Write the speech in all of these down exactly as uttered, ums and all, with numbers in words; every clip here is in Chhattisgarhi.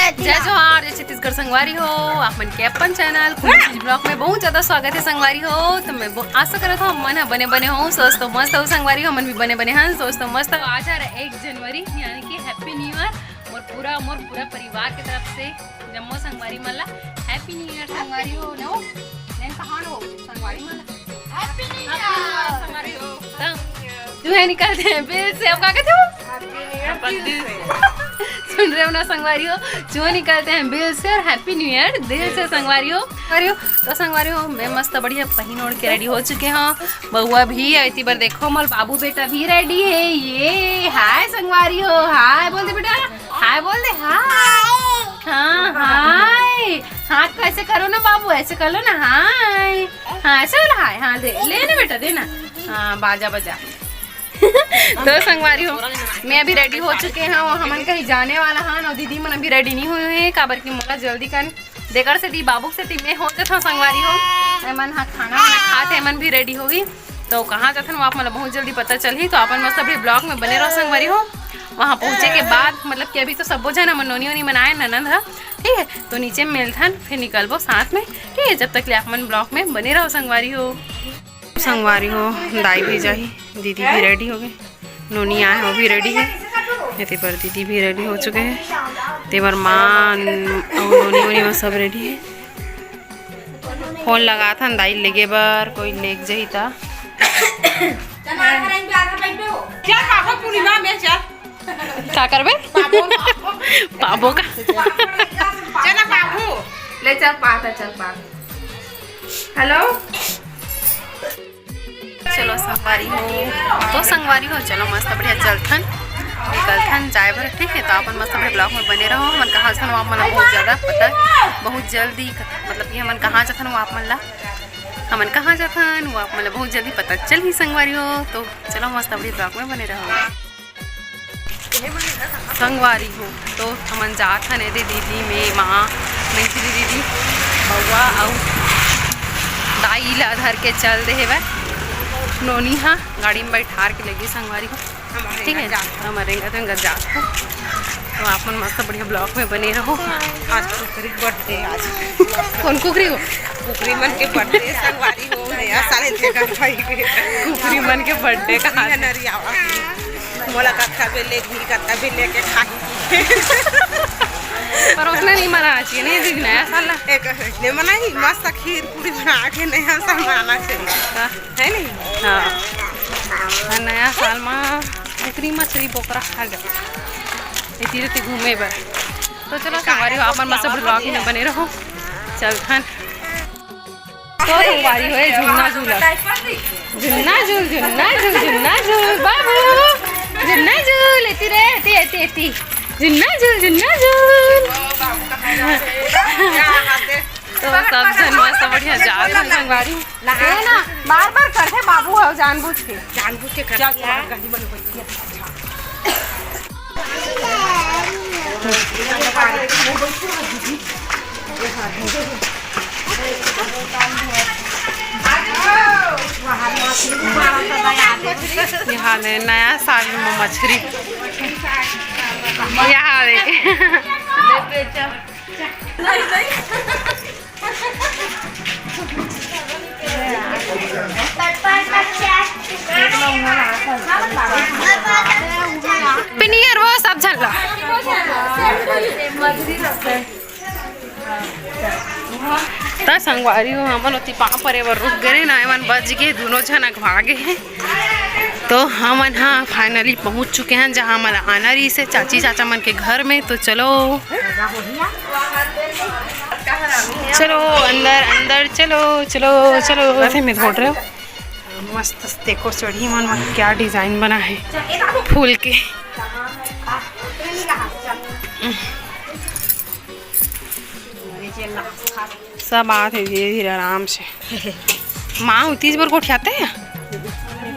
जय जोहार, जय छत्तीसगढ़ संगवारी हो, आप मन के अपन चैनल कुंदन ब्लॉग में बहुत ज्यादा स्वागत है संगवारी हो। तो मैं बहु-, आशा करत हूँ मन ह बने बने हो, स्वस्थ हो, मस्त हो संगवारी हो, हमन भी बने बने हन, स्वस्थ हो, मस्त हो। आज हर एक जनवरी यानी कि हैप्पी न्यू ईयर और पूरा मोर पूरा परिवार की तरफ से जम्मो संगवारी मन ला हैप्पी न्यू ईयर संगवारी हो। नो, नहीं कहाँ हो संगवारी मन ला? हैप्पी न्यू ईयर संगवारी हो। हाँ। चूहे निकलते हैं बिल से, अब का कहते हो? सुन रहे हो ना संगवारी हो, चूहे निकलते हैं बिल से और हैप्पी न्यू ईयर दिल से संगवारी हो। संगवारी हो, तो संगवारी हो, मैं मस्त बढ़िया पहिन ओढ़ के रेडी हो चुके हूँ। बउआ भी आई थी, बर देखो मोर बाबू बेटा भी रेडी है। ये हाय संगवारी हो, हाय बोल दे बेटा, हाय बोल दे, हाय। हाँ, हाय। हाथ को ऐसे करो ना बाबू, ऐसे कर लो ना, हाय। हाँ, ऐसे वाला हाय, हाँ दे, ले ना बेटा, दे ना। हाँ, बाजा बजा। तो संगवारी हो, मैं अभी रेडी हो चुके हैं और हमन कहीं जाने वाला हन, और दीदी मन अभी रेडी नहीं हुए हैं, काबर कि मोला जल्दी कन देकर से दी बाबू से टीम में हो जथन संगवारी हो। एमन हा खाना वाना खात हे, एमन भी रेडी होही। तो कहाँ जथन वो आप मन ला बहुत जल्दी पता चलही। तो अपन मस्त अभी ब्लॉग में बने रहो संगवारी हो। वहाँ पहुँचे के बाद मतलब कि अभी तो सबो झन हमन नोनी ओनी मनाए ननद ह, ठीक है। तो नीचे में मिलथन, फिर निकलबो साथ में, ठीक है। जब तक ले आप मन ब्लॉग में बने रहो संगवारी हो। संगवारी हो, दाई भी जाही, दीदी भी रेडी हो गए, नोनी आए, वो भी रेडी है। एती पर दीदी भी रेडी हो चुके हैं। तेवर माँ अउ नोनी वोनी मन सब रेडी है। फोन लगाथन दाई लेगे बर, कोई लेग जही ता। चल पाबो पूर्णिमा में चल। का करबे? पाबो, पाबो। पाबो का? चल ना पाबो। ले चल पाता, चल पाता। हेलो। चलो संगवारी हो, तो संगवारी हो, चलो मस्त बढ़िया चलथन, निकलथन जाए बर, ठीक है। तो अपन मस्त बढ़िया ब्लॉग में बने रहो। हमन कहाँ जथन वो आप मन ला बहुत ज्यादा पता, बहुत जल्दी, मतलब कि हमन कहाँ जथन वो आप मन ला, हमन कहाँ जथन वो आप मन ला बहुत जल्दी पता चलही संगवारी हो। तो चलो मस्त बढ़िया ब्लॉग में बने रहो। संगवारी हो, तो हमन जात हन एदे दीदी में माँ, मैथिली दीदी, बउआ अउ दाई ला धर के चल दे हेवय। नोनी हा गाड़ी में बैठार के लेगी संगवारी हो, ठीक है। हमर रेंगा तो एंगा जात हो, तो आप मन मस्त बढ़िया ब्लॉग में बने रहो। आज कुकरी बर्थडे, आज कौन कुकरी हो? कुकरी मन के बर्थडे संगवारी हो, नया साल देखा भाई के। कुकरी मन के बर्थडे का कुकरी नरियावा। मोला कतका बेर ले घी, कतका बेर लेके खाही। पर उसने नहीं मनाना चाहिए, नहीं दीदी, नया साल ला। एक ले मनाही, मस्त खीर पूरी बना के नया साल मनाना चाहिए, हाँ। है नहीं? हाँ। हाँ, नया साल मा कुकरी, मछरी, बोकरा खा गया। ये तीरथ घूमे बर। तो चलो, संगवारी हो, आप मन मस्त ब्लॉग में बने रहो। चलथन। तो संगवारी हो, ए झुन्ना झूला। झुन्ना झूल, झुन्ना झूल, झुन्ना झूल, बाबू। झुन्ना झूल, एती रे, एती, एती, एती। झुन्ना झूल, झुन्ना झूल। तो सब झन मस्त बढ़िया जात हन संगवारी। ए ना, बार-बार करथे बाबू ह जानबूझ के। जानबूझ के करथे। यहाँ ले नया साल में मछरी। यहाँ ले। पिनियर वो सब झन ला। त संगवारी हो, हमन ओती पाँव परे बर रुक गए ना, एमन बच गए, दोनों झन अघवा गए हैं। तो हमन हा finally पहुंच चुके हैं, जहां हमन आना रहिस हे चाची चाचा मन के घर में। तो चलो, चलो अंदर, अंदर चलो, चलो, चलो। ऐसे में फोड़ रहे हो। मस्त देखो सीढ़ी मन में क्या design बना है फूल के। सब आत हे धीरे धीरे आराम से। माँ उतीज बर गोठियाते हैं।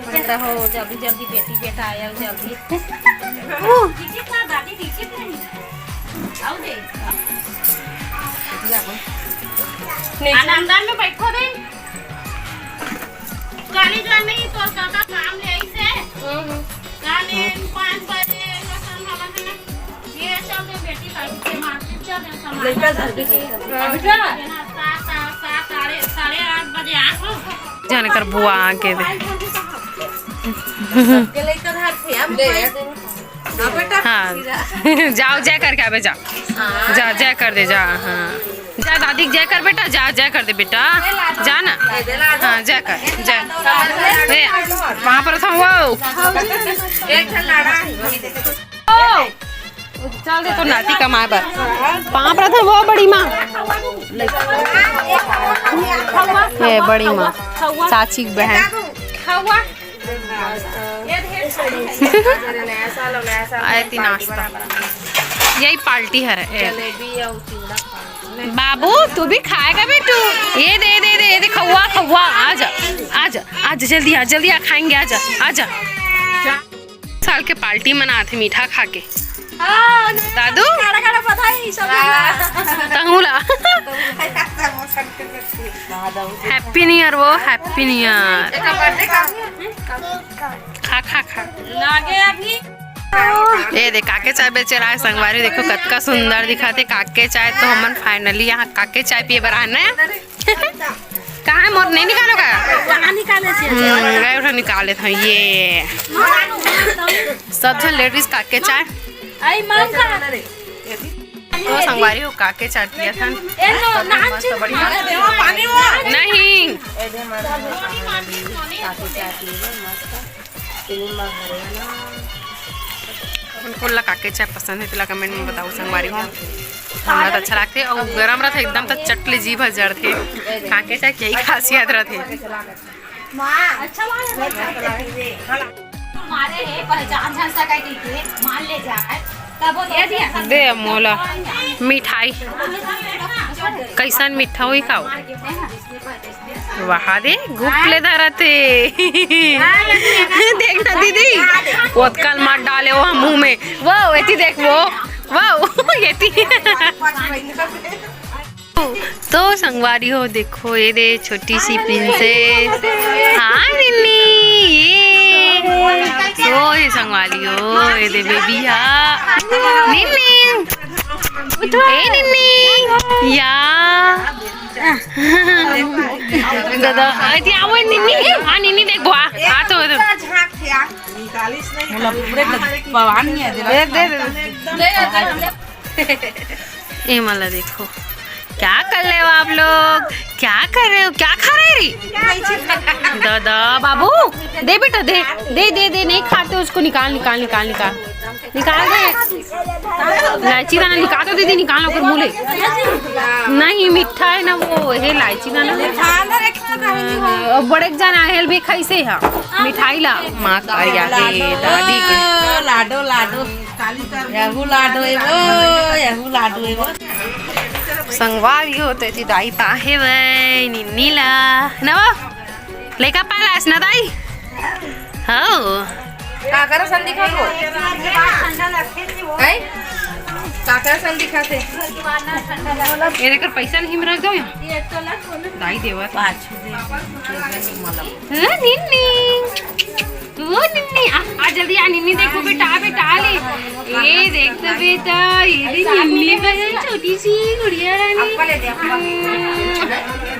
पता हो, जल्दी जल्दी बेटी बेटा आया, जल्दी। नीचे। आनंदन में बैठो रे। काली जान नहीं, तोर काका काम ले आई से। काले पाँच बजे रसन वाला है ना। ये चल दे बेटी, काली से मार्केट चल। लड़का घर भी नहीं है। बेटा, सात, सात, सात, साढ़े, साढ़े आठ बजे आ। जाने कर बुआ आके दे। सबके लड़का घर थे, हम दे। हाँ, बेटा, हाँ। जाओ, जय करके आवे, जा। हाँ। जा, जय कर दे, जा। हाँ, जा दादी के जय कर बेटा, जा, जय कर दे बेटा, जा ना। हाँ, जय कर, जय। ए, वहाँ पर था वो। एक ठन लाड़ा है, वही देखो। ओ, चल दे तो नाती कमाए बर। पाँव परत हन वो बड़ी माँ। हे बड़ी माँ, चाची के बहन। आए ती नाश्ता, यही पार्टी हरे। ए। बाबू, तू भी खाएगा बेटू? ये दे, दे, दे, ये दे, खौआ, खौआ, आ जा, आ जा, आ जा, जल्दी आ, जल्दी आ, खाएंगे, आ जा, आ जा। साल के पार्टी मनाथे मीठा खा के। हाँ, दादू? खाना, खाना पता है, सब हाँ। तहूँ ला। Happy New Year वो, Happy New Year। एकर birthday का? खा, खा, खा। लागे अभी। ये दे, काके चाय बेचे रहा है संगवारी, देखो कतका सुंदर दिखाथे काके चाय। तो हमन finally यहाँ काके चाय पिए बर आए ना। कहाँ मोर नहीं निकालो का? कहाँ निकाले छे? हम्म, गए उठा निकाले था ये। सब झन ladies काके चाय। आई मांग का? तो संगवारी हो काके चाय पिया था। ए नो, नान मस्त बढ़िया। नहीं। उनको ला काके चाय पसंद है, तेला comment में बताओ संगवारी हो। हमरा तो अच्छा लगथे, और गरम रहथे एकदम, तो चट ले जीभ ह जरथे। काके चाय के यही खासियत रहथे। माँ, अच्छा माँ, हमारे है पहचान झन सके के, मान ले जाए, तब वो दे दिया। दे मोला मिठाई। कैसन मीठा होई खाओ? वहा दे, गुप ले धरत हे। देख ना दीदी, ओतकल मत डाले वो मुंह में। वो एती देख वो, वो एती। तो संगवारी हो, देखो ये दे छोटी सी princess। हाँ निन्नी, ये। ओ ये संगवारी हो, ये दे baby हा। निन्नी, ए निन्नी, या। दादा, अरे, आ वो निन्नी, आ निन्नी देख, बुआ, आ तो, आ तो। बोला, पूरे भगवान नहीं है, दे, दे, दे। ए मला देखो, क्या कर रहे हो आप लोग, क्या कर रहे हो, क्या खा रहे रे? दादा, बाबू, दे बेटा, दे, दे, दे, दे, नहीं खाते उसको, निकाल, निकाल, निकाल, निकाल। निकाल दे। इलायची दाना निकाल दो दीदी, निकाल ओकर मुँह ले। नहीं, मीठा है ना वो, हे इलायची दाना। हाँ, अब बड़े जाना हेल भी खाइसे हा मिठाई ला। माँ का याद है दादी के। लाडो, लाडो। यहू लाडो है वो, यहू लाडो है वो। संगवारी हो तो एती दाई पाहे वै निन्नी ला। ना वो? लइका पालास ना दाई? हौ। काकर असन दिखत हो? हैं? काकर असन दिखत हे? ये देख, पैसा नहीं में रख दो यहाँ। दाई देवत। पाँच। हाँ, निन्नी। ओ निन्नी, आ, आ जल्दी आ निन्नी, देखो बेटा, बेटा ले। ये देख तो बेटा, ये भी निन्नी बहन, छोटी सी गुड़िया रानी। हम्म,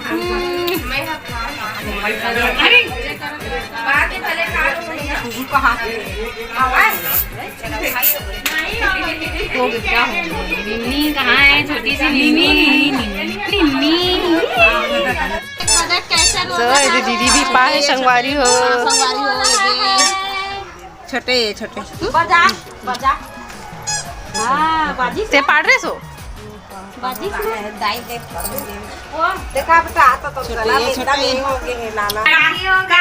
हम्म। अरे, निन्नी कहाँ है? छोटी सी निन्नी, निन्नी। तो ये दीदी भी पाहे संगवारी हो। संगवारी हो, ये दे। छोटे, ये छोटे। बजा, बजा। हाँ, बाजी। ते पाड़ रहे सो? बाजी। दाई देख। वो देखा बेटा, आता तो छोटे, गला ये में एकदम छोटे। ये हो गए हैं, लाला। रानी हो गई।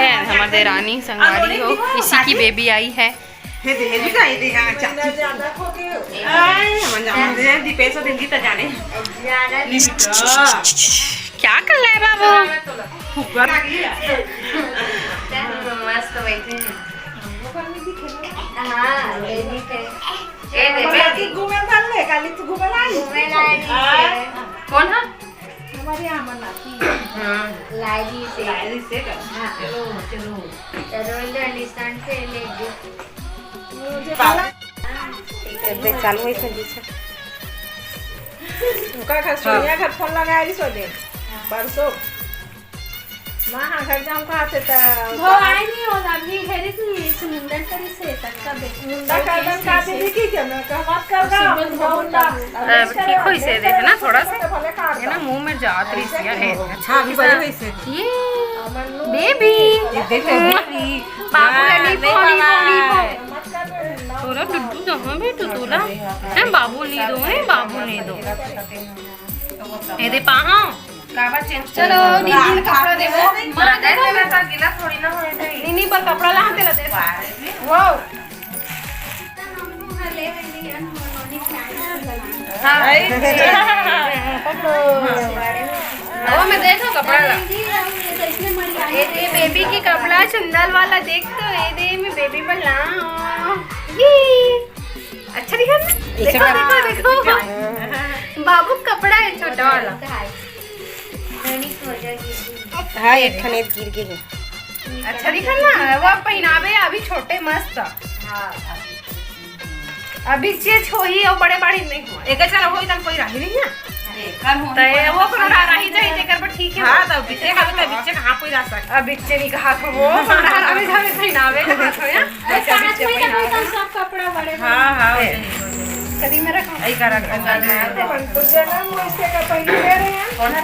ये हमारे रानी संगवारी हो, इसी की baby आई है। हे दे, हे दे, हे दे, हाँ, चाची। आय, हमन जान दे, दीपेश और दिल्ली तक जाने। क्या कर रहा है बाबू? फुग्गा लगी है। मस्त बैठे हैं। हाँ, दिल्ली पे। ये दे, हमारे बेटी। घूमे चल ले, काली तू घूमे ला। घूमे ला है, हाँ। कौन है? हमारे यहाँ मनाती है। हाँ। लाइरी से। लाइरी से कर। हाँ। चलो, चलो। चलो, इधर निशान से ले दो। मुझे बाबा। हाँ, ठीक है। देख, चालू है इसमें पीछे। ओकर घर, सोनिया घर फोन लगाए रहिस ओ दिन, परसों। माँ, हाँ, घर जाऊँ कहा थे त वो आई नहीं हो, अभी घर ही नहीं, इसे मुंडन करी से, तब का दे। मुंडा का दन का दे, देखी क्या मैं कहा, बात कर रहा हूँ, मुंडा, मुंडा। अब ठीक होइसे देखे ना, थोड़ा सा। है ना, मुंह में जात रहिस हे। अच्छा, अभी बड़े होइसे। ये बेबी। ये देखे, बेबी। बाबू ला नहीं, नहीं पो, नहीं पो, नहीं पो। तोला डुड्डू दो, हाँ बेटू, तोला। हैं, बाबू नहीं दो, हैं, बाबू नहीं दो। ये दे पाहा। काबर चेंज चलो, दीदी ने कपड़ा देबो। माँ, देखो। गीला थोड़ी ना होए दे। नहीं, नहीं, पर कपड़ा ला, तेला दे। वाओ। हाँ। पकड़ो। वो मैं दे दो कपड़ा ला। ये दे बेबी की कपड़ा, चुंदल वाला, देख तो, ये दे मैं बेबी बना। ये अच्छा दिखा ना? देखो, देखो, देखो। बाबू कपड़ा है छोटा वाला। हाँ, एक ठन गिर गे हे। अच्छा दिखा ना, वो पहनावे अभी छोटे मस्त। हाँ। अभी चेंज होही अउ बड़े बाड़ी नहीं हो। एक चला होही तन कोई राही नहीं है। एकर होही त ये वो कोनो राही जाही, जेकर बर ठीक है। हाँ, त बिच्चे का, त बिच्चे कहाँ कोई रह सकता? अब बिच्चे नहीं कहा तो वो, कोनो राही जाही, पहनावे कहा तो या। अच्छा, बिच्चे पहनावे। सब कपड़ा बड़े हाँ, हाँ, वही। कदी में रखो। यही का रखो। तो जन्म वैसे का पहले ले रहे हैं। कौन है?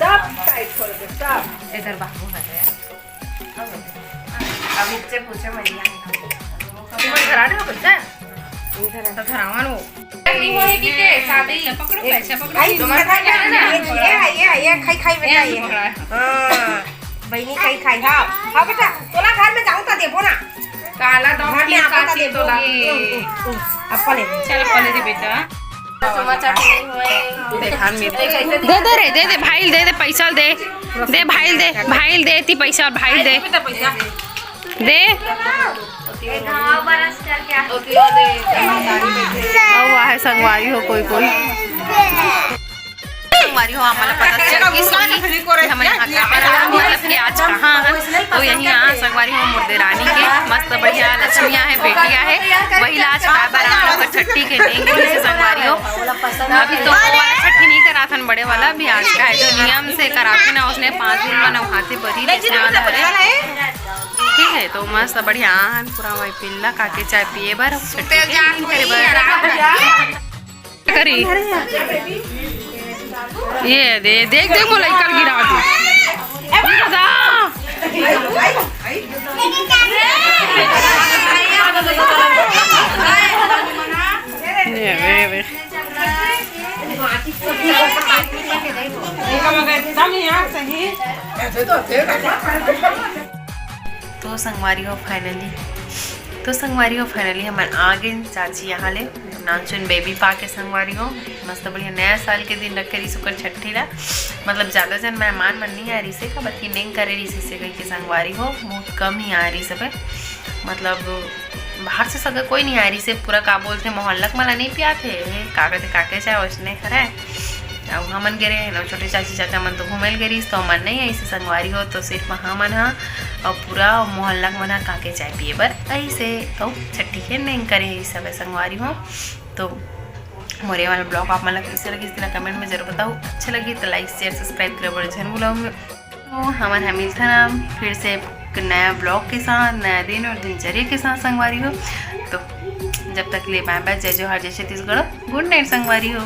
सब टाइट कर दे, सब। इधर बाबू है। अब इससे पूछे, मैं नहीं आऊंगा। तुम्हारे घर आ रहे हो, बच्चा? इधर आ। तो घर आवा नो। नहीं होए कि के शादी? पैसा पकड़ो, पैसा पकड़ो। आई, तुम्हारे घर आ रहे हैं? ये, ये, ये, खाई, खाई, बेटा, ये। हाँ, बहनी खाई, खाई, हाँ। हाँ, बेटा, तोला घर में जाऊँ तो देबो ना। काला दो घर में की आपा का साथी देबो। तोला। हम्म, हम्म, हम्म। अब पले दे। चल, पले दे, बेटा। दे दे रे, दे दे, भाई दे दे, पैसा दे। दे भाई दे, भाई दे, ती पैसा, भाई दे। दे। अउ आहे संगवारी हो कोई कोई। संगवारी हो, आम्हाला पता चल कि सॉरी, कि हमन यहाँ का मतलब कि आज कहाँ हन, तो यही यहाँ संगवारी हो, मोर देरानी के मस्त बढ़िया लक्ष्मी आहे, बेटी आहे, वही ला आज खाए बर आए हन, ओकर छट्ठी के नेंग रहिसे संगवारी हो। अभी तो वो वाला छट्ठी नहीं कराथन, बड़े वाला भी आज का है, जो नियम से कराथे ना, उसने पाँच दिन में नहाथे बरी जैसे वाला हरे। ठीक है, तो मस्त बढ़िया आहन पूरा वही पिल्ला काके चाय पिए बर, छट्ठी के नेंग करे बर। करी। ये दे, देख, देख, मोला इकल गिरा दे। ये दे। ये दे, ये दे। एकदम यहाँ सही। तो संगवारी हो finally, तो संगवारी हो finally हमन आ गेन चाची यहाँ ले। नानचुन बेबी पा के संगवारी हो, मस्त बढ़िया नया साल के दिन रखे रहिस ओकर छट्ठी ला। मतलब ज्यादा जन मेहमान मन नहीं आए रहिसे, काबर कि नेंग करे रहिसे कहिके संगवारी हो, बहुत कम ही आए रहिसे। मतलब बाहर से सगा कोई नहीं आए रहिसे, पूरा का बोलथे मोहल्ला के मन ला नहीं पियाथे, का कथे काके चाय वैसने खराए। अउ हमन गे रहे ना, छोटे चाची चाचा मन तो घूमे ल गे रहिस, तो हमन नहीं आइसे संगवारी हो, तो सिर्फ हमन ह अउ पूरा मोहल्ला के मन ह काके चाय पिए बर आइसे अउ छट्ठी के नेंग करे ही सब संगवारी हो। तो मोरे वाला vlog आप मन ला कैसे लगिस, तेला comment में जरूर बताओ। अच्छा लगी तो like, share, subscribe करे बर झन भूलव। तो हमन ह मिलथन अब फिर से एक नया vlog के साथ, नया दिन और दिनचर्या के साथ संगवारी हो। तो जब तक ले bye bye, जय जोहार, जय छत्तीसगढ़, good night संगवारी हो।